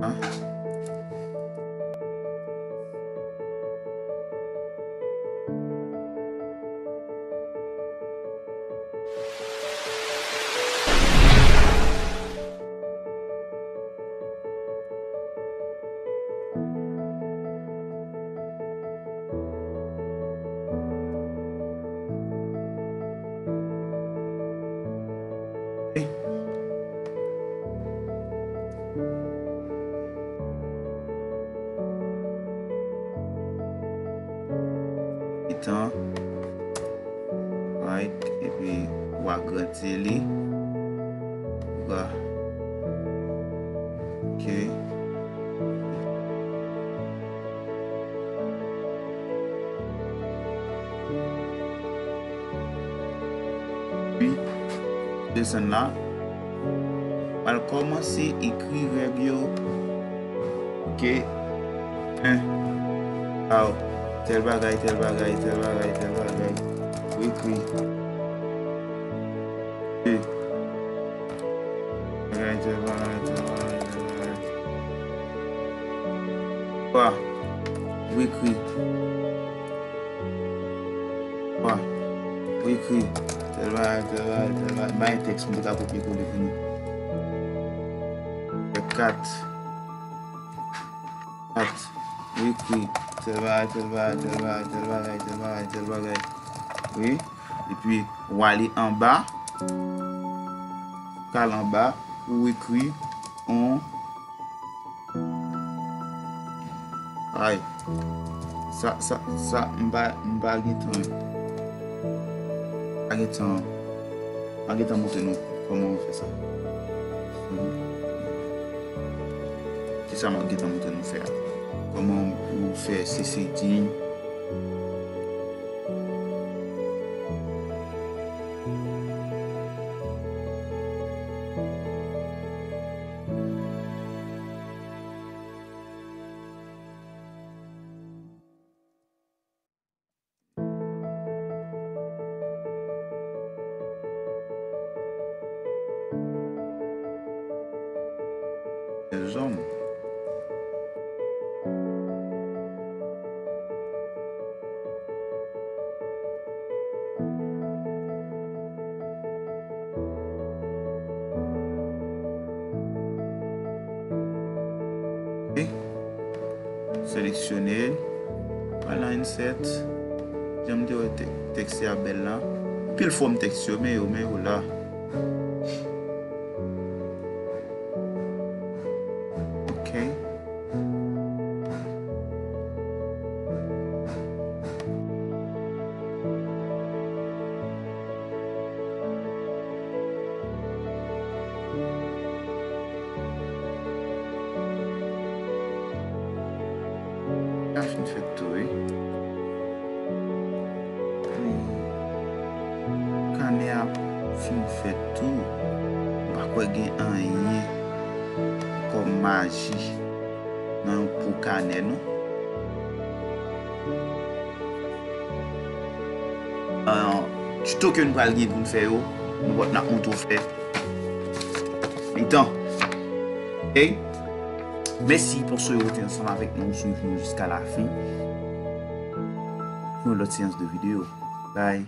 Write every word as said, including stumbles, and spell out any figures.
An. Mitan. Right. Epi w agrandi li. Ou ka. Ok. Wi. Desann la. Pral kòmanse ekri règ yo. Ok. En. Aw. Tèl bagay, tèl bagay, tèl bagay, tèl bagay. Ou ekri. De. Bagay, tèl bagay, tèl bagay, tèl bagay. Twa. Ou ekri. Twa. Ou ekri. Tèl bagay, tèl bagay, tèl bagay. Bay tèks, m te ka kopye kole pou nou. Kat. Kat. Ou ekri. Tèl bagay, tèl bagay, tèl bagay, tèl bagay, tèl bagay, tèl bagay. Wi. Epi, ou ale anba. Ou ka al anba. Ou ekri. On. Ay. Sa, sa, sa, m pa, m pa gen tan. M pa gen tan. M pa gen tan montre nou kòman ou fè sa. Se sa m ap gen tan montre nou fè a. Kòman ou fè C C D. Zòm. Ok. Seleksyone l. Al nan insert. Jan m te wè tè-, tèks la bèl la. Anpil fòm tèks yo, men yo, men yo la. Ok. Sa fin fèt tou, wi. Wi. Kanè a fin fèt tou. M pa kwè gen anyen kòm maji nan yon po kanè, non. Ah, tuto ke nou pral gen pou n fè yo, nou pral, n ap montre w fè. Mitan. Ok? Mèsi paske w te ansanm avèk nou, w swiv nou jiska lafen. Yon lòt seyans de videyo. Bye.